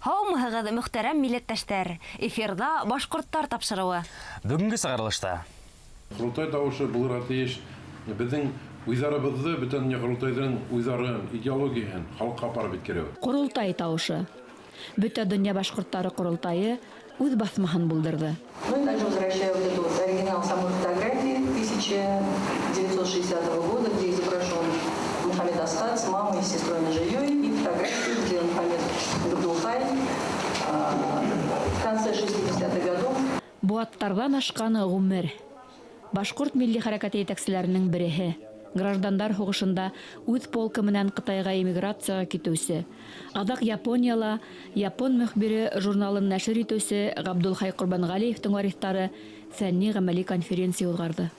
Һаумыһығыҙ, мөхтәрәм милләттәштәр! Эфирҙа башҡорттар тапшырыуы. Бөгөнгө сығарылышта Ҡоролтай тауышы булырға тейеш беҙҙең уйҙарыбыҙҙы, бөтә донъя ҡоролтайҙың уйҙарын, идеологияһын халыҡҡа апарып еткереү. Ҡоролтай тауышы. Бөтә донъя башҡорттары ҡоролтайы үҙ баҫмаһын булдырҙы. Ну и также возвращаю вот этот вот оригинал самой фотографии 1960 года, где изображен Мухаммед Асхат с мамой и сестрой Нажией, и фотографию, где Мухаммед Габдулхай в конце 60-х годов. Быуаттарҙан ашҡан ғүмер. Башҡорт милли хәрәкәте етәкселәренең береһе. Граждандар һуғышында үҙ полкы менән Ҡытайға эмиграцияға китеүсе, аҙаҡ Японияла Япон мөхбире журналын нәшер итеүсе Ғабдулхай Ҡорбанғәлиевтең вариҫтары фәнни ғәмәли конференция уҙғарҙы.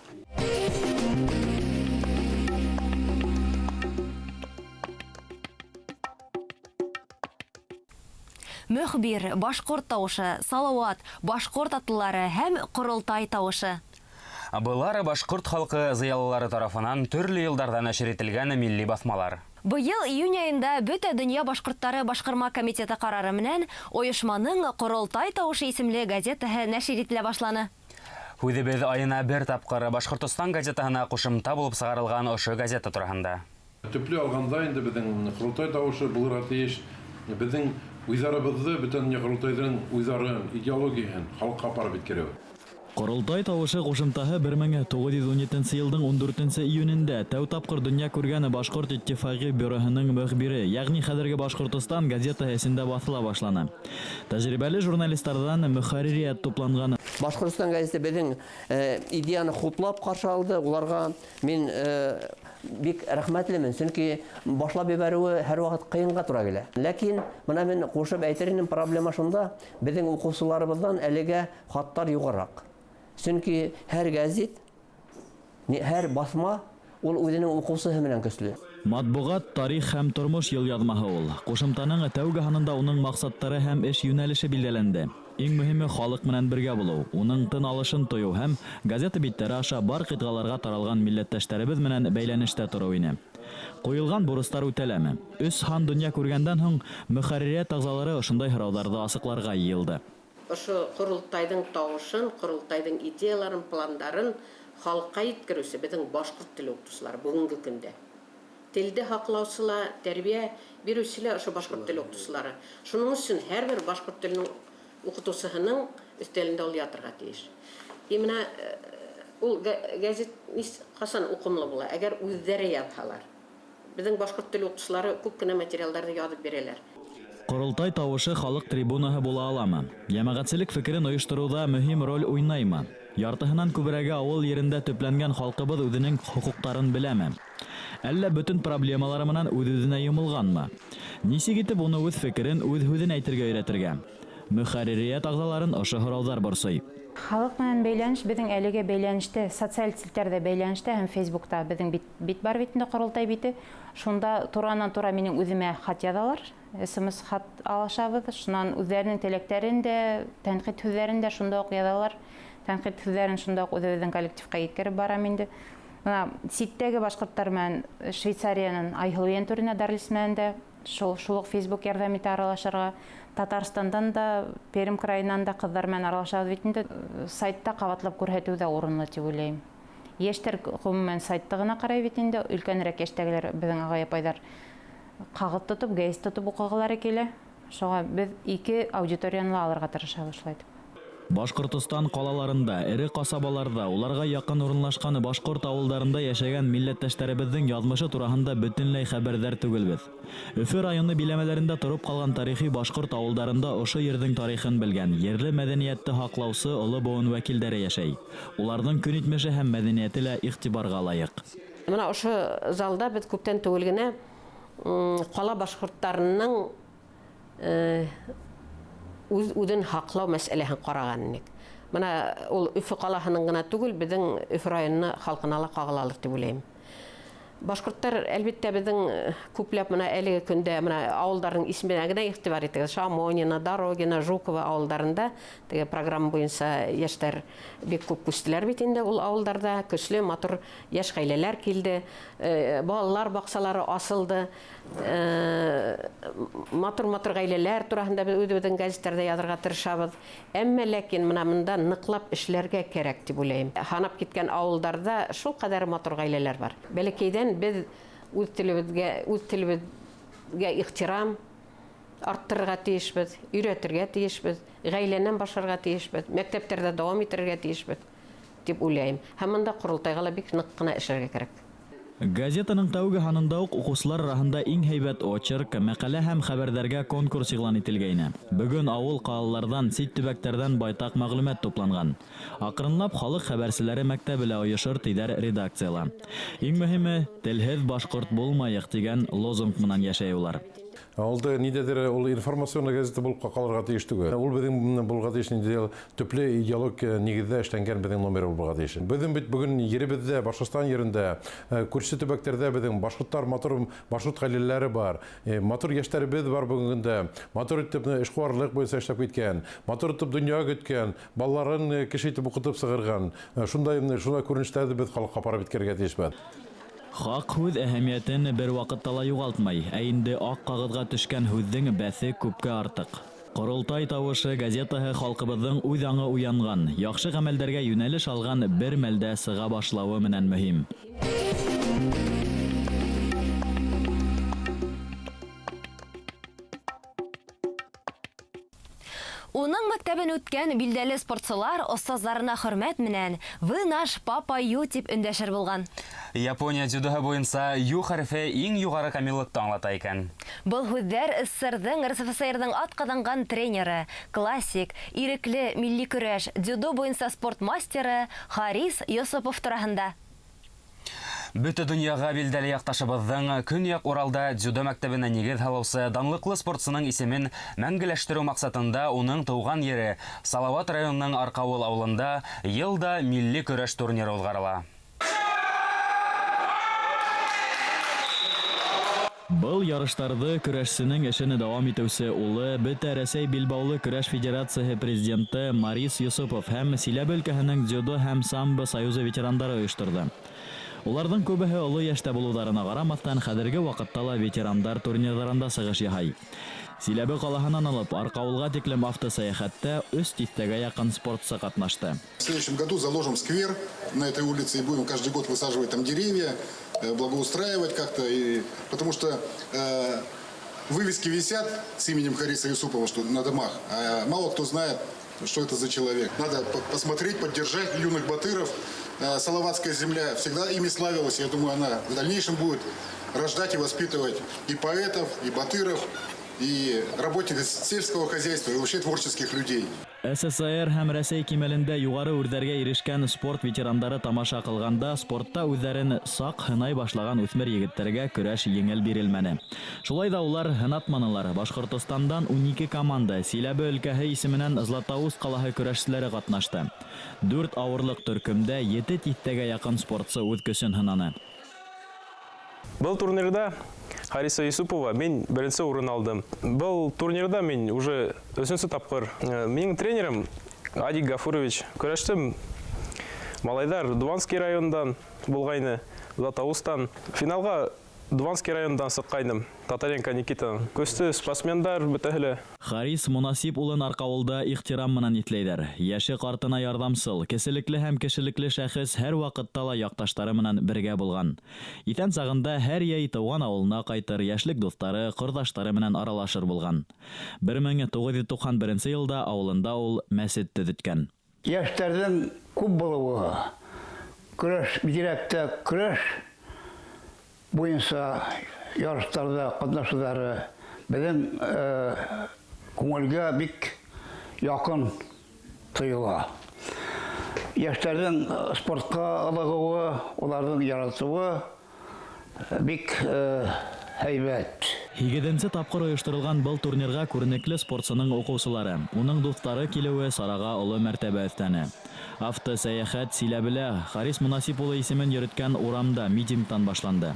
Мөхбир, башҡорт тауышы, Салауат, башҡорт атлылары һәм ҡоролтай тауышы. Былар башҡорт халҡы зыялылары тарафынан төрлө йылдарҙа нәшер ителгән милли баҫмалар. Быйыл июнь айында Бөтә донъя башҡорттары башҡарма комитеты ҡарары менән ойошманың Ҡоролтай тауышы исемле газетаһы нәшер ителә башланы. Һүҙебеҙ айына бер тапҡыр Башҡортостан газетаһына ҡушымта булып сығарылған ошо газета тураһында. Төплө алғанда инде беҙҙең ҡоролтай тауышы булырға тейеш беҙҙең уйҙарыбыҙҙы, бөтә донъя ҡоролтайҙың уйҙарын, идеологияһын халыҡҡа апарып еткереү. Ҡоролтай тауышы ҡушымтаһы 1917 йылдың 14 июнендә тәү тапҡыр донъя күргән Башҡорт иттифағы бюроһының мөхбире, йәғни хәҙерге Башҡортостан газетаһы эсендә баҫыла башланы. Тәжрибәле журналистарҙан мөхәрририәт тупланған. Башҡортостан газеты беҙҙең идеяны хуплап ҡаршы алды. Уларға мин бик рәхмәтлемен, сөнки башлап ебәреүе һәр ваҡыт ҡыйынға тура килә. Ләкин бына мин ҡушып әйтер инем, проблема шунда, беҙҙең уҡыусыларыбыҙҙан әлегә хаттар юғараҡ. Сөнки һәр гәзит, һәр баҫма ул үҙенең уҡыусыһы менән көслө. Матбуғат, тарих һәм тормош йылъяҙмаһы ул. Ҡушымтаның тәүге һанында уның маҡсаттары һәм эш йүнәлеше билдәләнде. Иң мөһиме халыҡ менән бергә булыу, уның тын алышын тойоу һәм газета биттәре аша бар ҡитғаларға таралған милләттәштәребеҙ менән бәйләнештә тороу ине. Ҡуйылған бурыстар үтәләме? 3 һан донъя күргәндән һуң мөхәрририәт ағзалары ошондай һорауҙарҙы асыҡларға йыйылды. Ошо ҡоролтайҙың тауышын, ҡоролтайҙың идеяларын, пландарын халыҡҡа еткереүсе беҙҙең башҡорт теле уҡытыусылары бөгөнгө көндә. Телде һаҡлаусы ла, тәрбиә биреүсе лә ошо башҡорт теле уҡытыусылары. Шуның өсөн һәр бер башҡорт теленең уҡытыусыһының өҫтәлендә ул ятырға тейеш. И бына ул гәзит ҡасан уҡымлы була, әгәр үҙҙәре яҙһалар. Беҙҙең башҡорт теле уҡытыусылары күп кенә материалдарҙы яҙып бирәләр. Ҡоролтай тауышы халыҡ трибунаһы була аламы? Йәмәғәтселек фекерен ойоштороуҙа мөһим роль уйнаймы? Яртыһынан күберәге ауыл ерендә төпләнгән халҡыбыҙ үҙенең хоҡуҡтарын беләме? Әллә бөтөн проблемалары менән үҙ-үҙенә йомолғанмы? Нисек итеп уны үҙ фекерен, үҙ һүҙен әйтергә өйрәтергә? Мөхәрририәт ағзаларын ошо һорауҙар борсой. Халыҡ менән бәйләнеш беҙҙең әлегә бәйләнештә, социаль селтәрҙә бәйләнештә һәм Фейсбукта беҙҙең бит бар бит инде, ҡоролтай бите. Шунда туранан-тура минең үҙемә хат яҙалар, СМС хат алышабыҙ. Шунан үҙҙәренең теләктәрен дә, тәнҡит һүҙҙәрен дә шунда уҡ яҙалар. Тәнҡит һүҙҙәрен шунда уҡ үҙебеҙҙең коллективҡа еткереп барам инде. Бына ситтәге башҡорттар менән Швейцариянан Айһылыу Йәнтүрина Дарлис менән дә шул уҡ Фейсбук ярҙам итә аралашырға. Татарстандан да, Пермь крайынан да ҡыҙҙар менән аралашабыҙ бит инде. Сайтта ҡабатлап күрһәтеү ҙә урынлы тип уйлайым. Йәштәр ғөмүмән сайтты ғына ҡарай бит инде. Өлкәнерәк йәштәгеләр, беҙҙең ағай-апайҙар ҡағыҙ тотоп, гәзит тотоп уҡығылары килә. Шуға беҙ ике аудиторияны ла алырға тырышабыҙ шулай итеп. Башҡортостан ҡалаларында, эре ҡасабаларҙа, уларға яҡын урынлашҡан башҡорт ауылдарында йәшәгән милләттәштәребеҙҙең яҙмышы тураһында бөтөнләй хәбәрҙар түгелбеҙ. Өфө районы биләмәләрендә тороп ҡалған тарихи башҡорт ауылдарында ошо ерҙең тарихын белгән, ерле мәҙәниәтте һаҡлаусы оло быуын вәкилдәре йәшәй. Уларҙың көн итмеше һәм мәҙәниәте лә иғтибарға лайыҡ. Бына ошо залда беҙ күптән түгел генә ҡала башҡорттарының үҙ-үҙен һаҡлау мәсьәләһен ҡараған инек. Бына ул Өфө ҡалаһының ғына түгел, беҙҙең Өфө районы халҡына ла ҡағылалыр тип уйлайым. Башҡорттар, әлбиттә, беҙҙең күпләп мына әлеге көндә мына ауылдарҙың исеменә генә иғтибар итегеҙ. Шамонина, Дорогина, Жукова ауылдарында теге программа буйынса йәштәр бик күп күстеләр бит инде ул ауылдарҙа. Көслө, матур йәш ғаиләләр килде, балалар баҡсалары асылды. Матур-матур ғаиләләр тураһында беҙ үҙебеҙҙең гәзиттәрҙә яҙырға тырышабыҙ. Әммә ләкин мына бында ныҡлап эшләргә кәрәк тип уйлайым. Һанап киткән ауылдарҙа шул ҡәҙәр матур ғаиләләр бар. Бәләкәйҙән беҙ үҙ телебеҙгә ихтирам арттырырға тейешбеҙ, өйрәтергә тейешбеҙ, ғаиләнән башларға тейешбеҙ, мәктәптәрҙә дауам итергә тейешбеҙ тип уйлайым. Һәм бында ҡоролтайға ла бик ныҡ ҡына эшләргә кәрәк. Газетаның тәүге һанында уҡ уҡыусылар араһында иң һәйбәт очерк, мәҡәлә һәм хәбәрҙәргә конкурс иғлан ителгәйне. Бөгөн ауыл ҡалаларҙан, сит төбәктәрҙән байтаҡ мәғлүмәт тупланған. Аҡрынлап халыҡ хәбәрселәре мәктәбе лә ойошор, тиҙәр редакцияла. Иң мөһиме, телһеҙ башҡорт булмайыҡ тигән лозунг менән йәшәй улар. Алды ниндәйҙер ул информационный газета булып ҡалырға тейеш түгел. Ул беҙҙең булырға тейеш ниндәйҙер төплө идеологик нигеҙҙә эшләнгән беҙҙең номер булырға тейеш. Беҙҙең бит бөгөн еребеҙҙә, Башҡортостан ерендә, күрше төбәктәрҙә беҙҙең башҡорттар матур башҡорт ғаиләләре бар, матур йәштәребеҙ бар бөгөнгө көндә, матур итеп эшҡыуарлыҡ буйынса эшләп киткән, матур итеп донъя көткән, балаларын кеше итеп уҡытып сығарған. Шундай күренештәрҙе беҙ халыҡҡа апарып еткерергә тейешбеҙ. Хаҡ һүҙ әһәмиәтен бер ваҡытта ла юғалтмай, ә инде аҡ ҡағыҙға төшкән һүҙҙең бәҫе күпкә артыҡ. Ҡоролтай тауышы газетаһы халҡыбыҙҙың үҙ аңы уянған, яҡшы ғәмәлдәргә йүнәлеш алған бер мәлдә сыға башлауы менән мөһим. Уның мәктәбен үткән билдәле спортсылар остазларына хөрмәт менән «Вы наш папа Ю» тип өндәшер булған. Япония дзюдоһы буйынса Ю хәрефе иң юғары камиллыҡты аңлата икән. Был һүҙҙәр СССРҙың, РСФСРҙың атҡаҙанған тренеры, классик, ирекле милли көрәш, дзюдо буйынса спорт мастеры Харис Йосопов тураһында. Бөтә донъяға билдәле яҡташыбыҙҙың Көньяҡ Уралда дзюдо мәктәбенә нигеҙ һалыусы данлыҡлы спортсының исемен мәңгеләштереү маҡсатында уның тыуған ере Салауат районының Арҡауыл ауылында йыл да милли көрәш турниры уҙғарыла. Был ярыштарҙы көрәшсенең эшен дауам итеүсе улы Бөтә Рәсәй билбаулы көрәш федерацияһы президенты Марис Йосопов һәм Силәбе өлкәһенең дзюдо һәм самбо союзы ветерандары ойошторҙо. Уларҙың күбеһе оло йәштә булыуҙарына ҡарамаҫтан, хәҙерге ваҡытта ла ветерандар турнирҙарында сығыш яһай. Силәбе ҡалаһынан алып Арҡауылға тиклем автосәйәхәттә 3 тиҫтәгә яҡын спортсы ҡатнашты. В следующем году заложим сквер на этой улице и будем каждый год высаживать там деревья, благоустраивать как-то, и, потому что вывески висят с именем Хариса Юсупова, что на домах, а мало кто знает, что это за человек. Надо посмотреть, поддержать юных батыров. Салаватская земля всегда ими славилась. Я думаю, она в дальнейшем будет рождать и воспитывать и поэтов, и батыров, и работников сельского хозяйства, и вообще творческих людей. СССР һәм Рәсәй кимәлендә юғары үрҙәргә ирешкән спорт ветерандары тамаша ҡылғанда спортта үҙҙәрен саҡ һынай башлаған үҫмер егеттәргә көрәш еңел бирелмәне. Шулай ҙа улар һынатманылар. Башҡортостандан 12 команда Силәбе өлкәһе исеменән Златоуст ҡалаһы көрәшселәре ҡатнашты. 4 ауырлыҡ төркөмдә 7 тиҫтәгә яҡын спортсы үҙ көсөн һынаны. Был турнирда Хариса Юсупова мин беренсе урын алдым. Был турнирда мин уже өсөнсө тапҡыр. Минең тренерым Адик Гафурович. Көрәштем малайҙар Дуванский райондан булғайны, Златоустан. Финалға Дуванский райондан сыҡҡайным, Татаренко Никита. Көстө спортсмендар бөтәһе лә. Харис Мунасип улын Арҡауылда ихтирам менән иҫләйҙәр. Йәше ҡартына ярҙамсыл, кеселекле һәм кешелекле шәхес һәр ваҡытта ла яҡташтары менән бергә булған. Иҫән сағында һәр йәй тыуған ауылына ҡайтыр, йәшлек дуҫтары, ҡорҙаштары менән аралашыр булған. 1991 йылда ауылында ул мәсет төҙөткән. Йәштәрҙең күп булыуы, көрәш, бигерәк тә көрәш буйынса ярыштарҙа ҡатнашыуҙары беҙҙең күңелгә бик яҡын тойола. Йәштәрҙең спортҡа ылығыуы, уларҙың яратыуы бик һәйбәт. 8-нсе тапҡыр ойошторолған был турнирға күренекле спортсының уҡыусылары, уның дуҫтары килеүе сараға оло мәртәбә өҫтәне. Автосәйәхәт Силәбелә Харис Мунасип улы исемен йөрөткән урамда митингтан башланды.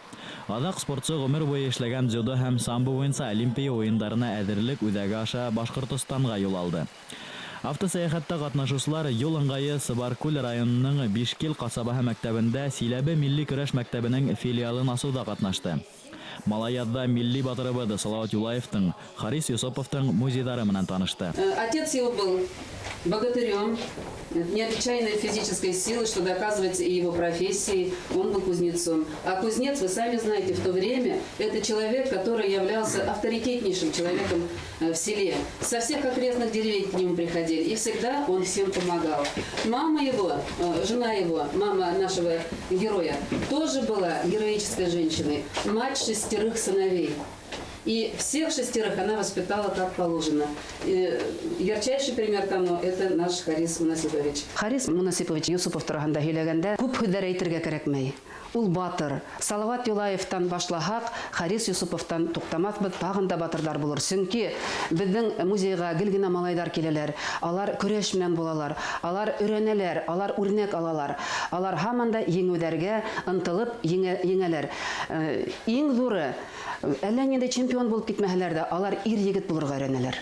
Аҙаҡ спортсы ғүмер буйы эшләгән дзюдо һәм самбо буйынса Олимпия уйындарына әҙерлек үҙәге аша Башҡортостанға юл алды. Автосәйәхәттә ҡатнашыусылар юл ыңғайы Сыбаркүл районының Бишкил ҡасабаһы мәктәбендә Силәбе милли көрәш мәктәбенең филиалын асыуҙа ҡатнашты. Малаядда милли батырыбыҙ Салават Юлаевтың, Харис Юсуповтың музейҙары менән танышты. Отец его был богатырем, необычайной физической силы, что доказывается и его профессией, он был кузнецом. А кузнец, вы сами знаете, в то время это человек, который являлся авторитетнейшим человеком в селе. Со всех окрестных деревень к нему приходили, и всегда он всем помогал. Мама его, жена его, мама нашего героя, тоже была героической женщиной, мать 6 сыновей. И всех 6 она воспитала как положено. И ярчайший пример тому – это наш Харис Мунасипович. Харис Мунасипович Юсупов тураһында һөйләгәндә күп һүҙҙәр әйтергә кәрәкмәй. Ул батыр. Салават Юлаевтан башлаһаҡ, Харис Юсуповтан туҡтамаҫбыҙ, тағын да батырҙар булыр. Сөнки беҙҙең музейға гел генә малайҙар киләләр. Алар көрәш менән булалар, алар өйрәнәләр, алар үрнәк алалар. Алар һаман да еңеүҙәргә ынтылып еңәләр. Иң ҙуры, әллә ниндәй чемпион булып китмәһәләр ҙә, алар ир егет булырға өйрәнәләр.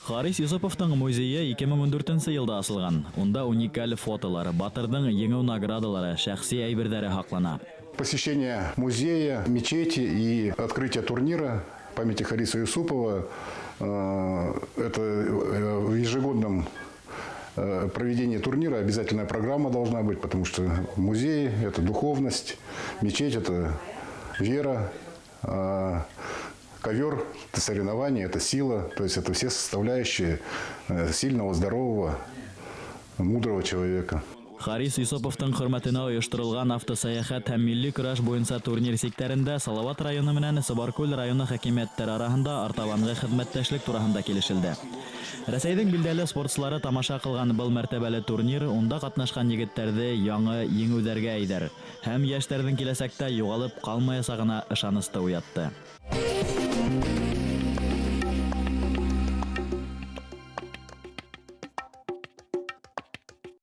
Харис Юсуповтың музейы 2014 йылда асылған. Унда уникаль фотолар, батырҙың еңеү наградалары, шәхси әйберҙәре һаҡлана. Посещение музея, мечети и открытие турнира памяти Хариса Юсупова это в ежегодном проведении турнира обязательная программа должна быть, потому что музей – это духовность, мечеть – это вера, ковер – это соревнование, это сила, то есть это все составляющие сильного, здорового, мудрого человека. Харис Юсуповтың хөрмәтенә оештырылған автосәйәхәт һәм милли көрәш буйынса турнир сиктәрендә Салават районы менән Сыбаркүл районы хакимиәттәре араһында артабанғы хеҙмәттәшлек тураһында килешелде. Рәсәйҙең билдәле спортсылары тамаша ҡылған был мәртәбәле турнир унда ҡатнашҡан егеттәрҙе яңы еңеүҙәргә әйҙәр һәм йәштәрҙең киләсәктә юғалып ҡалмаясағына ышанысты уятты.